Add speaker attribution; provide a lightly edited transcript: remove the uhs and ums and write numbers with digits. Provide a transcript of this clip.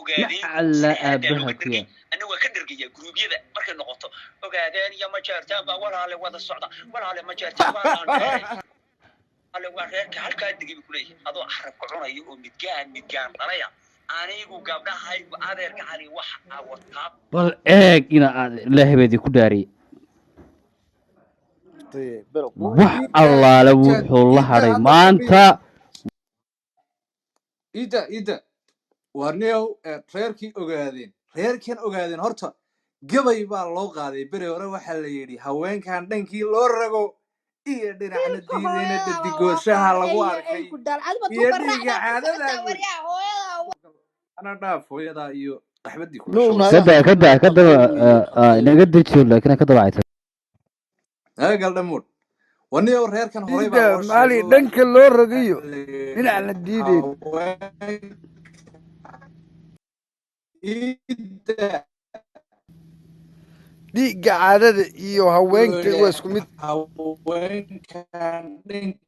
Speaker 1: Ogaadeen
Speaker 2: Nacala
Speaker 1: sida xaaladdaa
Speaker 2: aabaha
Speaker 1: looga
Speaker 2: ku
Speaker 1: dhergay
Speaker 2: yaal.
Speaker 1: Anna waa ka dhergaya guruubyada markay noqoto. Ogaadeen iyo Majeertaan baa walaale wada socda, walaale Majeertaan waa laandheere, walaale waa reerka halkaa degay bay kuleeyihin, adoo carabka cunaya oo midgaan midgaan dhalaya. Anigu gabdhahaygu, adeerka cali, waxaa wataa.
Speaker 2: Bal eeg ina aad Ilaahay baa idinku dhaariyey. Wax allaale wuxuu la hadhay maanta.
Speaker 3: Ida, ida warniyow, reerkii Ogaadeen, reerkan Ogaadeen horta gabay baa loo qaaday beri hore. Waxaa la yidhi haweenkan dhankii loo rago iyo dhinacna
Speaker 4: Wiilka
Speaker 3: diidayna
Speaker 4: hooyadaa baa loo
Speaker 3: dhadigooshaha
Speaker 4: qaaday
Speaker 3: lagu
Speaker 4: iyo ay
Speaker 3: arkay
Speaker 4: ku dhal adiba
Speaker 3: iyo
Speaker 4: tuuba
Speaker 3: dhiiga
Speaker 4: raacdaa ku
Speaker 3: caadadaa
Speaker 4: socotaa
Speaker 3: buu yidhi.
Speaker 4: Waryaa hooyadaa.
Speaker 3: Ana dhaaf hooyadaa iyo qaxbadii ku
Speaker 5: No
Speaker 3: dhasho.
Speaker 2: Kada
Speaker 5: naagaha
Speaker 2: kada
Speaker 5: qalday
Speaker 2: kadaba
Speaker 5: weeye, qalday.
Speaker 2: Naga dejiyo, laakiin ka dabacaysa.
Speaker 3: Naga galdhamuud warniyow, reerkan horey baa
Speaker 6: Ida
Speaker 3: loo
Speaker 6: maali
Speaker 3: sheego.
Speaker 6: Dhanka loo rogayo
Speaker 3: Waxaa la yidhi
Speaker 6: dhinacna diideen.
Speaker 3: Haween ida
Speaker 6: Dhiigga caadada iyo haweenka waa isku mid.
Speaker 3: Haweenkan dhanka